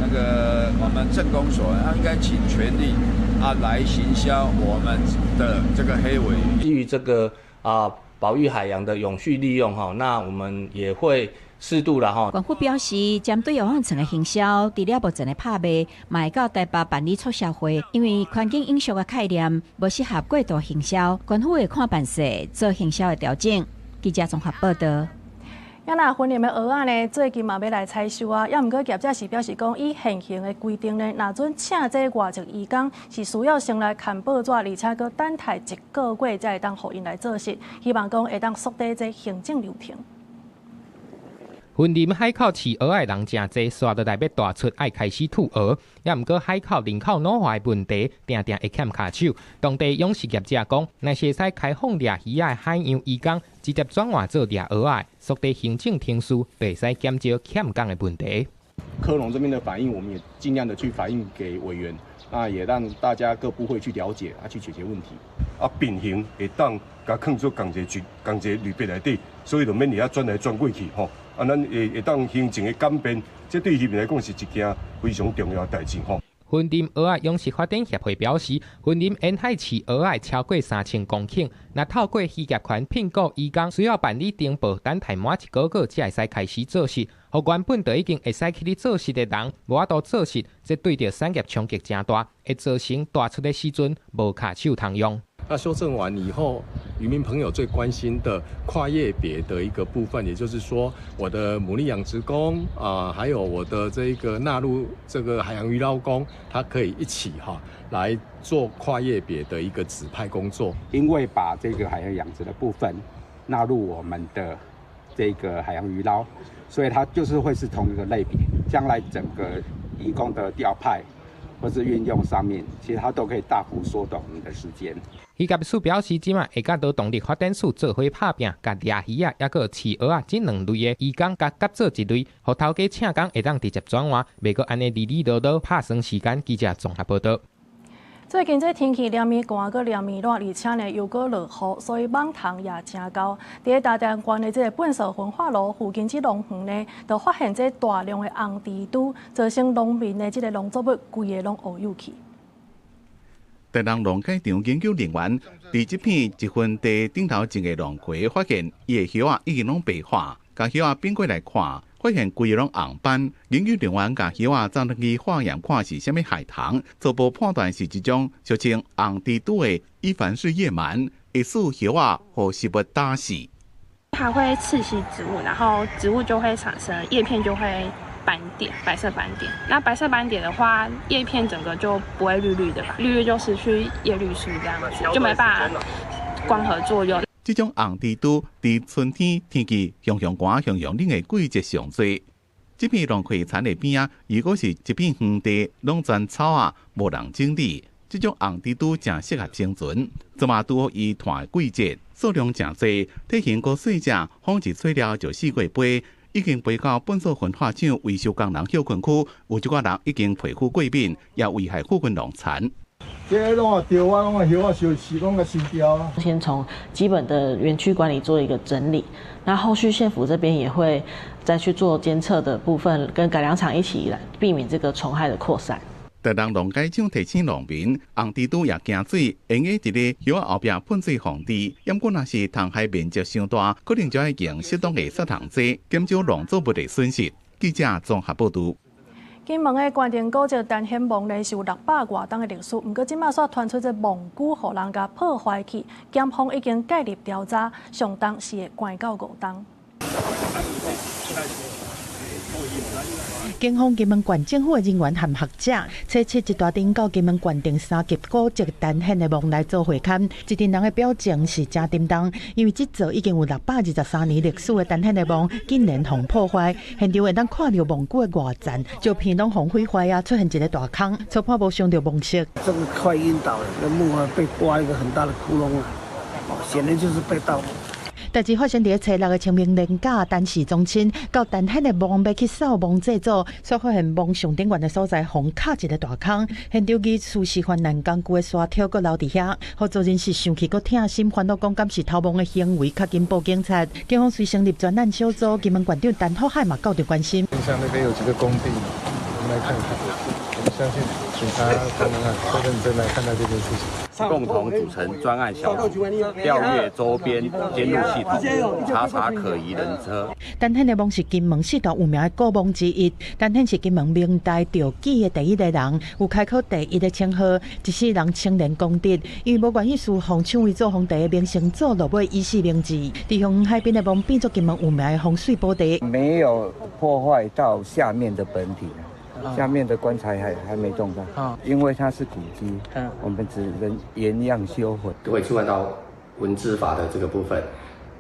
那個我們鎮公所，他應該請全力啊來行銷我們的這個黑鮪魚。基於這個啊保育海洋的永續利用哈，那我們也會適度啦哈。縣府表示，針對蚵仔床的行銷，除了目前的拍賣，嘛會到台北辦理促銷會，因為環境永續的概念無適合過度行銷，縣府會看辦勢做行銷的調整。記者綜合報道。啊，若雲林的蚵仔呢，最近嘛欲來採收啊，猶毋過業者是表示講，以現行的規定呢，若準請這外籍移工，是需要先來簽報紙，而且閣等待一個月才會當予𪜶來做實，希望講會當縮短這行政流程。雲林海口飼蚵仔的人誠濟，紲落來欲大出，愛開始吐蚵。猶毋過海口人口老化的問題，定定會欠跤手。當地養殖業者講，若是會使開放掠魚仔的海洋移工，直接轉換做掠蚵仔，縮短行政程序，就會使減少欠工的問題。科農這邊的反應，我們也盡量的去反映給委員，那也讓大家各部會去了解，啊，去解決問題。啊，變形會當共囥做仝一個仝一個類別內底，所以就免佇遐轉來轉過去吼。啊，咱會會當行政的簡便，這對漁民來講是一件非常重要的代誌吼。雲林蚵仔養殖發展協會表示，雲林沿海飼蚵仔超過3000公頃，若透過漁業權聘僱移工，需要辦理登報，等待滿一個月才會使開始做實。予原本就已經會使去咧做實的人，無法度做實，這對著產業衝擊誠大，會造成大出的時陣無跤手通用。那修正完以後，漁民朋友最關心的跨業別的一個部分，也就是說，我的牡蠣養殖工啊，還有我的這個納入這個海洋漁撈工，它可以一起哈來做跨業別的一個指派工作。因為把這個海洋養殖的部分納入我們的這個海洋漁撈，所以它就是會是同一個類別，將來整個移工的調派或是運用上面，其實它都可以大幅縮短我們的時間。漁業署表示，這馬會佮勞動力發展署做伙拍拚，共掠魚仔，抑閣飼蚵仔這兩類的移工，共合做一類，予頭家請工會當直接轉換，袂閣按呢哩哩囉囉拍算時間。記者綜合報道。最近這天氣連綿寒，閣連綿熱，而且呢又閣落雨，所以蠓蟲也誠厚。佇咧台東縣的這個糞掃焚化爐附近這農園呢，就發現這大量的紅蜘蛛，造成農民的這個農作物規个攏烏有去。台東農改場研究人員佇這片一分地頂頭種的龍葵，發現伊的葉仔已經攏白化，共葉仔變過來看，發現規个攏紅斑。研究人員共葉仔送轉去化驗，看是啥物害蟲，初步判斷是一種俗稱紅蜘蛛的伊凡氏葉蟎，會使葉仔予食物打死。它會刺吸植物，然後植物就會產生葉片就會斑點，白色斑點。那白色斑點的話，葉片整個就不會綠綠的吧？綠綠就失去葉綠素這樣子，就沒辦法光合作用。這種紅蜘蛛佇春天天氣雄雄寒、雄雄冷的季節上濟。這片龍葵田的邊仔，如果是一片園地，攏全草仔，無人整理，這種紅蜘蛛誠適合生存。這馬拄好伊湠的季節，數量誠濟，體型閣細隻，風一吹了就四界飛。已經飛到糞掃焚化廠維修工人歇睏區，有一寡人已經皮膚過敏，也危害附近農田。這攏也著啊，攏也葉仔燒，是攏共燒掉啊。先從基本的園區管理做一個整理，那後續縣府這邊也會再去做監測的部分，跟改良場一起來避免這個蟲害的擴散。台東農改場提醒農民，紅蜘蛛也驚水，會用佇咧葉仔後壁噴水防治。毋過若是蟲害面積傷大，可能就愛用適當的殺蟲劑，減少農作物的損失。記者綜合報導。金門的關定古蹟陳顯墓呢是有600外冬的歷史，毋過這馬煞傳出這墓區予人共破壞去，檢方已經介入調查，上重是會關到5冬。警方金門縣政府的人員和學者，初七一大陣到金門縣定三級古蹟陳顯的墓來做會勘，這陣人的表情是誠沉重，因為這座已經有623年歷史的陳顯的墓，竟然予破壞，現場會當看著墓區的外層，石片攏予毀壞啊，出現一個大空，初判無傷著墓室。這個快暈倒了，這個墓啊被刮一個很大的窟窿啊，哦，顯然就是被盜。代誌發生佇初六的清明連假，陳氏宗親到陳顯的墓欲去掃墓祭祖，煞發現墓上頂懸的所在，予敲一個大空，現場疑似是犯難工具的沙土閣留佇遐，予做人是生氣閣痛心，煩惱講敢是偷墓的行為，較緊報警察。警方隨成立專案小組，金門縣長陳福海嘛到場關心。像那邊有幾個工地，我們來看看。相信警察他們會認真來看待這件事情。共同組成專案小組，調閱周邊監錄系統，查查可疑人車。陳顯的墓是金門四大有名的古墓之一。陳顯是金門明代召舉的第一個人，有開闢第一的稱號，一世人清廉公德，因為無願意侍奉搶位做皇帝的明成祖，落尾以死明志。佇香海邊的墓變作金門有名的風水寶地。沒有破壞到下面的本體。下面的棺材還沒動到，因為它是古蹟，我們只能原樣修復。會觸犯到文資法的這個部分，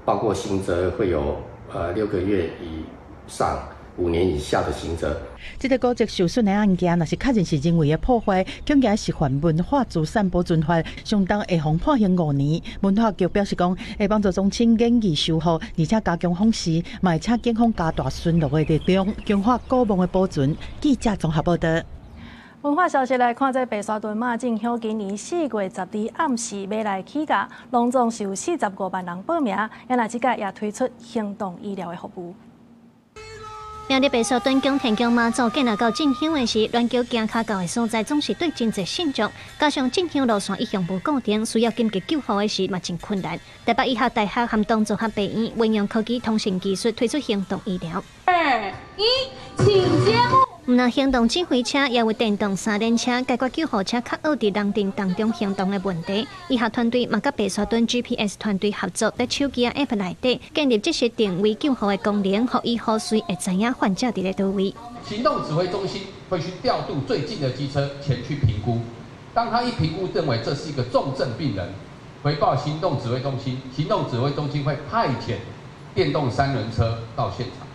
包括刑責會有6個月以上5年以下的刑責。這個古蹟受損的案件，若是確認是人為的破壞，恐驚是犯文化資產保存法，相當會予判刑5年。文化局表示講，會幫助宗親研議修復，而且加強訪視，嘛會請警方加大巡邏的力量，強化古墓的保存。記者綜合報道。文化消息來看，這白沙屯媽進香今年4月12暗時欲來起駕，攏總是有45萬人報名，也若這屆也推出行動醫療的服務。明日白沙屯宮天宮媽祖建立到進香的時，鸞橋行跤到的所在總是對真濟信眾，加上進香路線一向無固定，需要緊急救護的時嘛真困難。台北醫學大學和東綜合病院運用科技通訊技術推出行動醫療。2、1，請揭幕。毋但行動指揮車，也有電動三輪車，解決救護車較僫佇人陣當中行動的問題。醫學團隊嘛，佮白沙屯 GPS 團隊合作，佇手機 App 內底建立即時定位救護的功能，予醫護隨會知影患者佇咧佗位。行動指揮中心會去調度最近的機車前去評估，當他一評估認為這是一個重症病人，回報行動指揮中心，行動指揮中心會派遣電動三輪車到現場。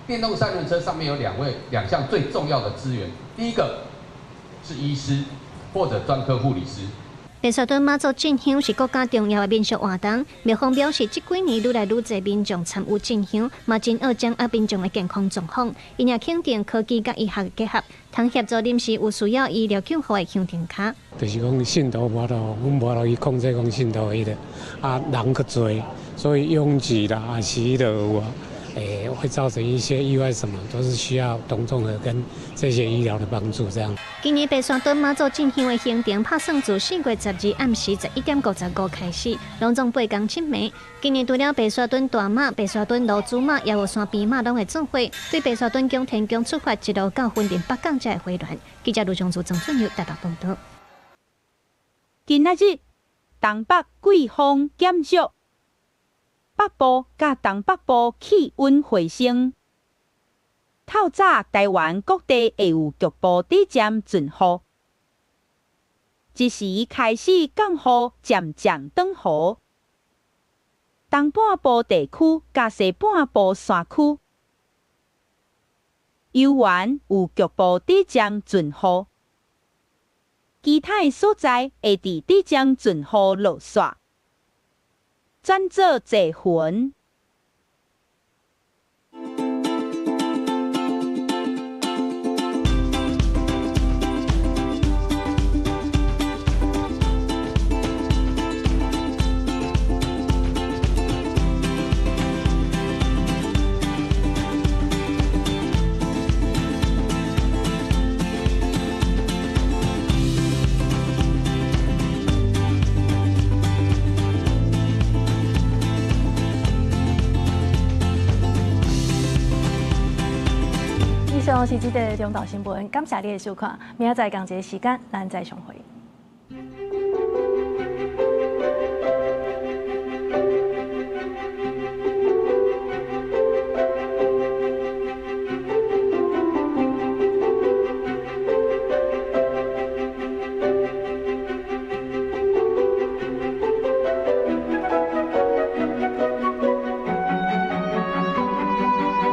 電動三輪車上面有兩項最重要的資源，第一個是醫師或者專科護理師。白沙屯媽祖進香是國家重要的民俗活動，廟方表示，這幾年愈來愈濟民眾參與進香，嘛真愛掌握民眾的健康狀況。𪜶也肯定科技佮醫學結合，通協助臨時有需要醫療救護的鄉鎮跤。就是講信徒無法度，阮無法度去控制講信徒彼個，啊人較濟，所以擁擠啦，也是彼個有啊。會造成一些意外，什麼都是需要董綜合跟這些醫療的幫助。這樣。今年白沙屯媽祖進香的行程拍算自4月12暗時11:55開始，攏總8工7暝。今年除了白沙屯大媽、白沙屯羅珠媽，也有山邊媽攏會做伙，對白沙屯宮天宮出發，一路到雲林北港才會回鑾。記者盧松祖、曾俊佑台北報道。今仔日東北季風減弱。北部佮東北部氣溫回升，透早台灣各地會有局部短暫陣雨，這時開始降雨，漸漸轉雨。東半部地區佮西半部山區，猶原有局部短暫陣雨，其他的所在會佇短暫陣雨落煞。轉做濟雲。以上是這節中晝新聞，感謝你的收看，明仔載仝一个時間，咱再相會。